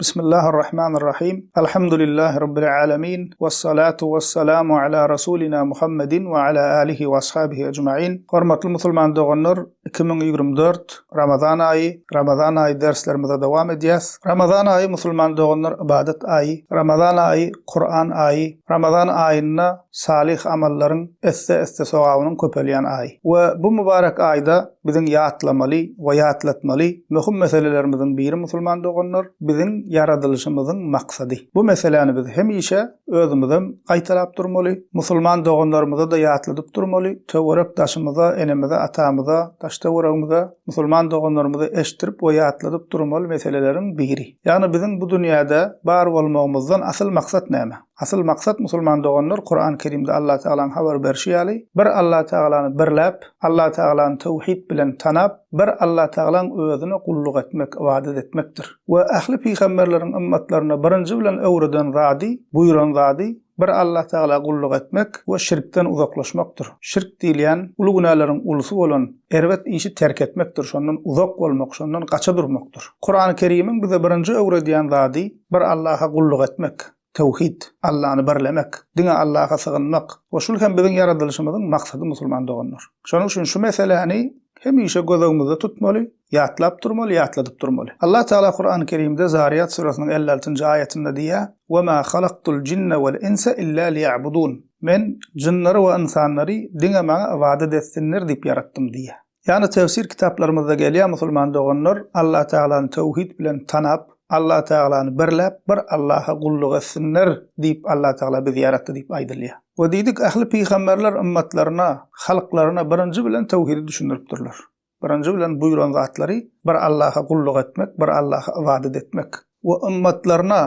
Bismillahir-Rahmanir-Rahim. Alhamdulillahi Rabbil alemin. Vessalatu vessalamu ala Rasulina Muhammedin we ala alihi we ashabihi ecmain. Hormatly musulman doganlar, 2024 Ramazan aýy, Ramazan aýy derslerimize dowam edýäs. Ramazan aýy musulman doganlar ybadat aýy, Ramazan aýy Kuran aýy, Ramazan aýynda salyh amallaryň esse-esse sogabynyň köpelýän aýy. We bu mübarek aýda biziň ýatlamaly we ýatlatmaly möhüm meselelerimiziň biri musulman doganlar, biziň ýaradylyşymyzyň maksady. Bu meseläni biz hemişe özümizem gaýtalap durmaly, musulman doganlarymyza-da ýatladyp durmaly, töwerek-daşymyza, enemize, atamyza, daş-töweregimize, musulman doganlarymyza eşitdirip we ýatladyp durmaly meseleleriň biri. Ýagny biziň bu dünýäde bar bolmagymyzdan asyl maksat näme? Asyl maksat musulman doganlar Kuran Kerimde Allah Tagalaň habar berşi ýaly bir Allah Tagalany birläp, Allah Tagalany töwhid bilen tanap, bir Allah Tagalaň özüne gulluk etmek, ybadat etmekdir. We ähli pygamberleriň ymmatlaryna birinji bilen öwreden zady, buýran zady bir Allah Tagala gulluk etmek we şirkden uzaklaşmakdyr. Şirk diýilýän uly günäleriň ulusy bolan erbet işi terk etmekdir, şondan uzak bolmak, şondan gaça durmakdyr. Kurany Kerimiň bize birinji öwredýän zady bir Allaha gulluk etmek. Töwhid, Allany birlemek, diňe Allaha sygynmak we şul hem biziň ýaradylyşymyzyň maksady musulman doganlar. Şonuň üçin şu meseläni hemişe göz öňümizde tutmaly, ýatlap durmaly, ýatladyp durmaly. Allah Tagala Kurany Kerimde Zariýat süresiniň 56-njy aýatynda diýýär, Ve ma halaktul jinne vel insa illa liýa'budun. Men jynlary we ynsanlary diňe maňa ybadat etsinler diýip ýaratdym diýýär. Ýagny tefsir kitaplarymyzda gelýär musulman doganlar Allah Tagalany töwhid bilen tanap, Allah Tagalany birläp bir Allaha gulluk etsinler diýip Allah Tagala bizi ýaratdy diýip aýdylýar. We diýdik ähli pygamberler ymmatlaryna, halklaryna birinji bilen töwhidi düşündiripdirler. Birinji bilen buýran zatlary bir Allaha gulluk etmek, bir Allaha ybadat etmek. We ymmatlaryna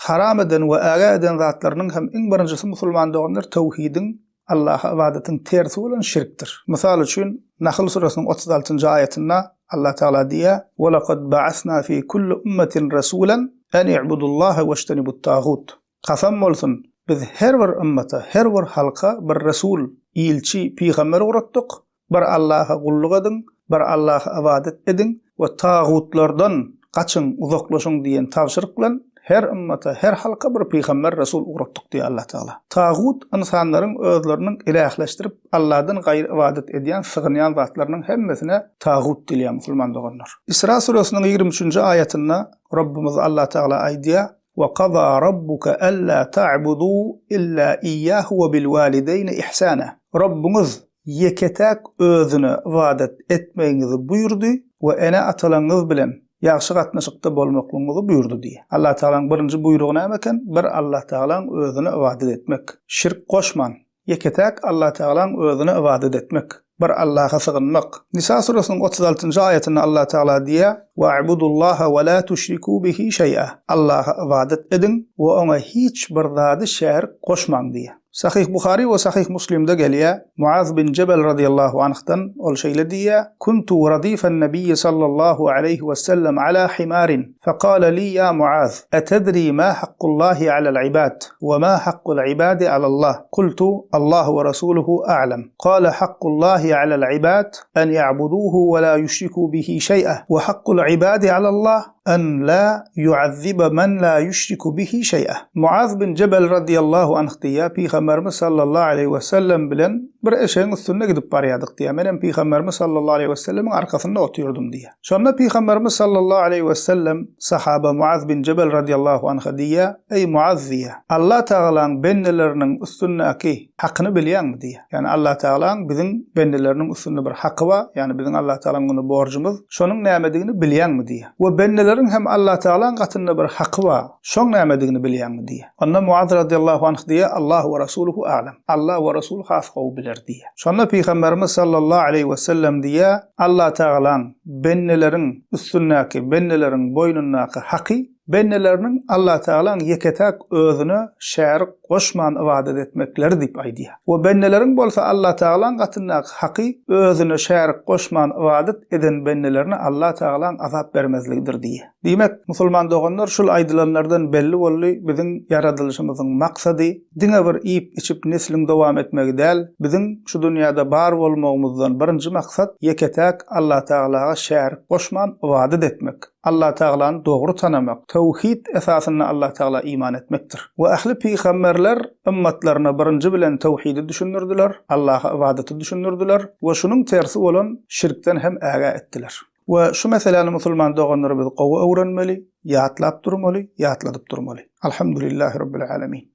haram eden we ägä eden zatlarynyň hem iň birinjisi musulman doganlar töwhidiň Allaha ybadatyň tersi bolan şirkdir. Mysal üçin, Nahl süresiniň 36-njy aýatynda Allah Tagala diýýär, Ve lekad ba'asna fi kulli ummetin rasulan en i'budullaha weştenibut tagut. Kasam bolsun, biz her bir ymmata, her bir halka bir resul, ilçi, pygamber ugratdyk, Bir Allaha gulluk ediň, bir Allaha ybadat ediň we tagutlardan gaçyň, uzaklaşyň diýen tabşyryk bilen her ymmata, her halka bir pygamber, resul ugratdyk diýýär Allah Tagala. Tagut ynsanlaryň özleriniň ilähleşdirip, Allahdan gaýry ybadat edýän, sygynýan zatlarynyň hemmesine tagut diýilýär musulman doganlar. Isra süresiniň 23-nji aýatynda Rabbymyz Allah Tagala aýdýar, Wa kaza rabbuka alla ta'budu illa iyyahu we bil walideýni ihsana. Rabbyňyz ýeke-täk Özüne ybadat etmegiňizi buýurdy we ene-atalaryňyz bilen ýagşy gatnaşykda bolmaklygyňyzy buýurdy diýýär. Allah Tagalaň birinji buýrugy näme eken? Bir Allah Tagalaň Özüne ybadat etmek. Şirk goşman, ýeke-täk Allah Tagalaň Özüne ybadat etmek. Bir Allaha sygynmak. Nisa süresiniň 36-njy aýatynda Allah Tagala diýýär, Wa'budullaha we la tuşriku bihi şeý'a. Allaha ybadat ediň we oňa hiç bir zady şärik goşmaň diýýär. Sahyh Buhary we Sahyh Muslimde gelýär, Muaz bin Jebel razyýallahu anhdan, ol şeýle diýýär, Kuntu radifen Nebiyyi sallallahu aleýhi we sellem ala himarin, fekale li ýa Muaz, etedri ma hakkullahi alel ibad, we ma hakkul ibadi alallah, kultu, Allahu we rasuluhu a'lem. Kale hakkullahi alel ibad, en ya'buduhu we la yuşriku bihi şeý'a, we hakkul ibadi alallah, En la yu'azziba men la yuşriku bihi şeý'a. Muaz bin Jebel radyýallahu anh diýýär, Pygamberimiz sallallahu aleýhi we sellem bilen bir eşegiň üstünde gidip barýardyk diýýär. Menem Pygamberimiz sallallahu aleýhi we sellemiň arkasynda otyrdym diýýär. Şonda Pygamberimiz sallallahu aleýhi we sellem sahaba Muaz bin Jebel radyýallahu anha diýýär, Eý Muaz diýýär, Allah Tagalaň bendeleriniň üstündäki hakyny bilýäňmi diýýär. Ýagny Allah Tagalaň biziň bendeleriniň üstünde bir haky bar, ýagny biziň Allah Tagalaň öňünde borjumyz, şonuň nämedigini bilýäňmi diýýär. We bendeleriň hem Allah Tagalaň gatynda bir haky bar, şoň nämedigini bilýäňmi diýýär. Onda Muaz radyýallahu anh diýýär, Allahu we rasuluhu a'lem. Allah we Rasuly has gowy biler diýýär. Şonda Pygamberimiz sallallahu aleýhi we sellem diýýär, Allah Tagalaň bendeleriň üstündäki, bendeleriň boýnundaky haky, Bendeleriniň Allatagalaň ýeke-täk Özüne şärik goşman ybadat etmekleri diýip aýdýar. We bendeleriň bolsa Allatagalaň gatyndaky haky Özüne şärik goşman ybadat eden bendelerine Allatagalaň azap bermezligidir diýýär. Diýmek, musulman doganlar şul aýdylanlardan belli boldy, biziň ýaradylyşymyzyň maksady diňe bir iýip-içip nesliň dowam etmegi däl, biziň şu dünýäde bar bolmagymyzdan birinji maksat ýeke-täk Allatagalaga şärik goşman ybadat etmek. Allatagalany dogry tanamak, töwhid esasynda Allatagala iman etmekdir. We ähli pygamberler ymmatlaryna birinji bilen töwhidi düşündirdiler, Allaha ybadaty düşündirdiler we şunuň tersi bolan şirkden hem ägä etdiler. We şu meseläni musulman doganlar biz gowy öwrenmeli, ýatlap durmaly, ýatladyp durmaly. Alhamdulillahi Rabbil Alemin.